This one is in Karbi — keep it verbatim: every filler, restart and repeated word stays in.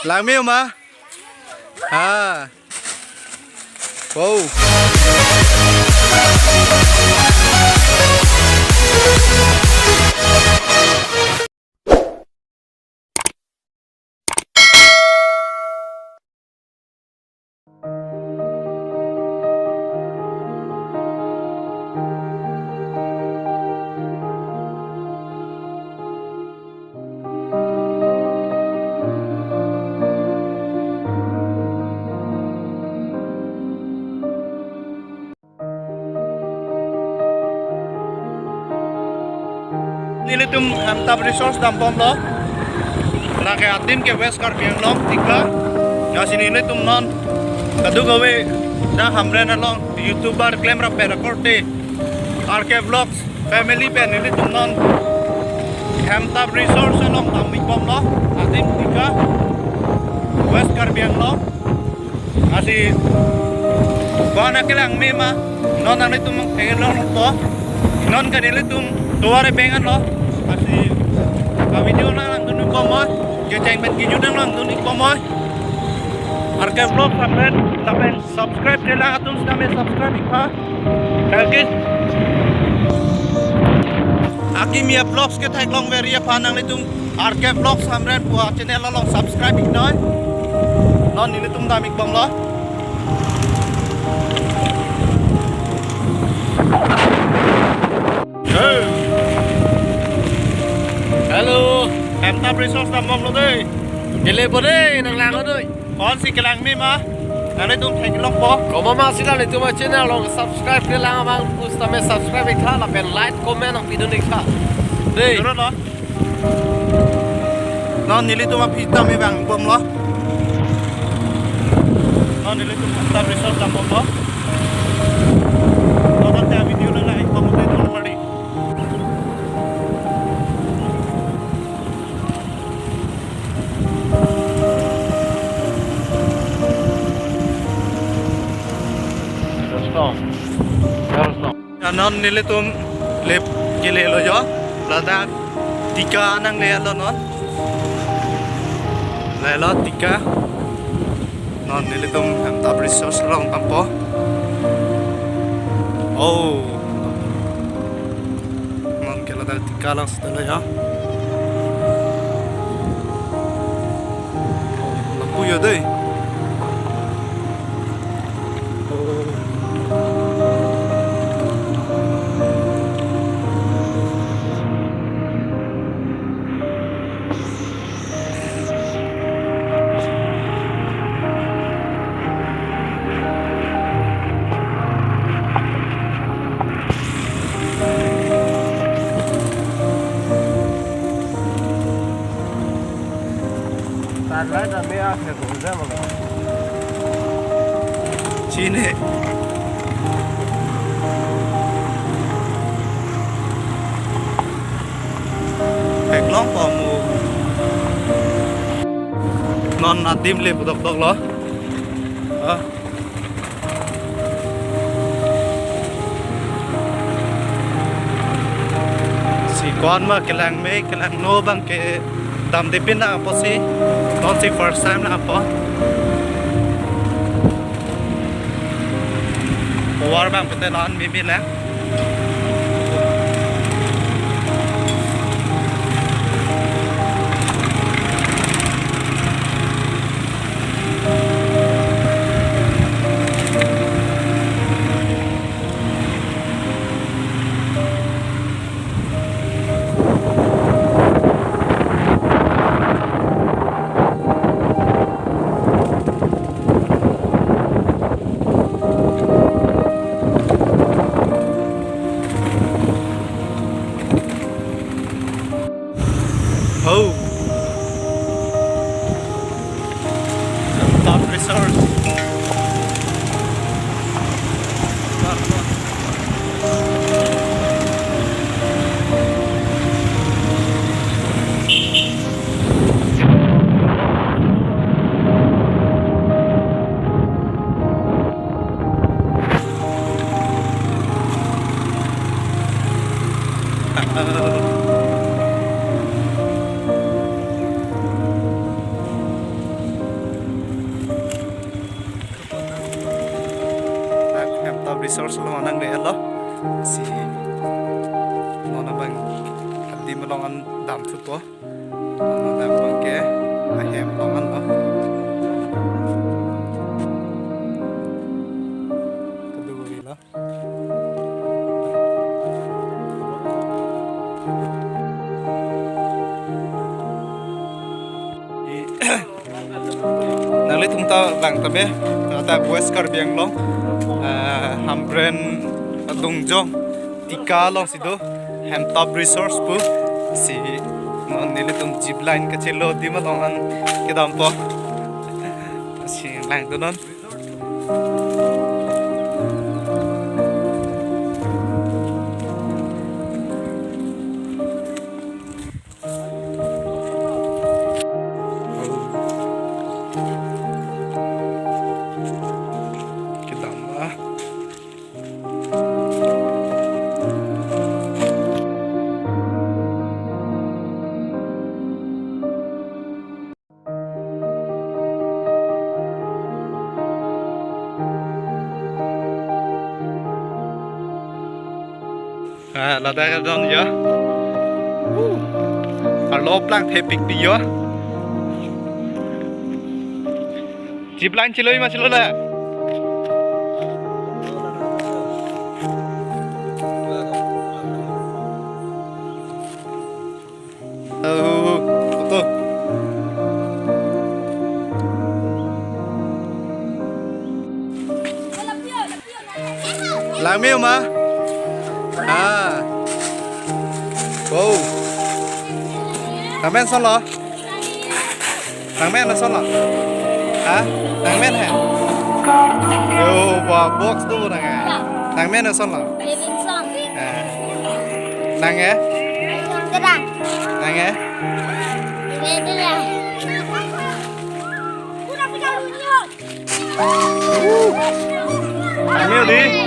Langme ma? Ha. Wow. Nelitum Hemtap Resorts dambomlo. Lake adim ke West Karbi Anglong, Tika. Lasi nelitum non kadokave dak Hamren along YouTuber klemrap pen akorte R K Vlogs family pen nelitum non Hemtap Resorts along dam-ikbomlo. Adim Tika, West Karbi Anglong. Lasi ko-an akelang me ma, non nanglitum theklongpo. Non ke nelitum tovar abeng anlo. Lasi ka video nang langdun-ik bomnoi, kecheng pen kejut nang langdun-ik bomnoi. R K Vlogs Hamren lapen subscribe-re lang atum sitame subscribe-ik tha. Thank you. Akimi a-vlogs ketheklongver-ji aphan nanglitum R K Vlogs Hamren pu a-channel along subscribe-iknoi. Non nelitum dam-ikbomlo. Hello. Hemtap Resorts dambomlo dei. Kele po dei, nang langnon dei. Ko-ansi kelang me ma? Nanglitum theklongpo. Komat ma sila nelitum a-channel along subscribe-re lang abang pusitame subscribe-ik tha lapen like comment nangpidun-ik tha. Dei. Joro lo. Non nelitum aphi tame vangbomlo. Non nelitum Hemtap Resort dambomlo. Non tangte video le like bomlo dei, don't worry. Non nelitum lep kelelo jo. Ladak Tika nanglelo non. Lelo Tika. Non nelitum Hemtap Resort along dampo. Oh. Non ke ladak Tika lang sitelo ya. Lapu yo dei. Chine. Theklongpo mo. Non adim le pudok doklo. Ah. Si ko-an ma kelang me, kelangno abang ke damde pin nangpo si. Nonsi first time nangpo. Tovar abang pute non mimi lang. Oh. Top Resort. Resource along nangvelo. Si non abang adim along an damthupo. Non abang ke ahem along anlo. Kedo lo. Nanglitum ta vang tame, ta West Karbi Anglong, eh, Hamren adungjong, Tika alongsi do, Hemtop Resource pu, si non nelitum zip line kachelo adim along an kedampo. Si langdunnon. Kedam ah. Ah, ladak adon ya. Uh. Arlo plangthe pik di ya. Zip line chelo ma chelo la. Oh, foto. Langme ma? Ah. Wow. Langmen son lo? Langmen son lo? Ha? Langmen he? Yo, ba box tu nang. Langmen son lo? Davidson. Ah. Nang eh? Terang. Nang eh? Ini dia. Langme di?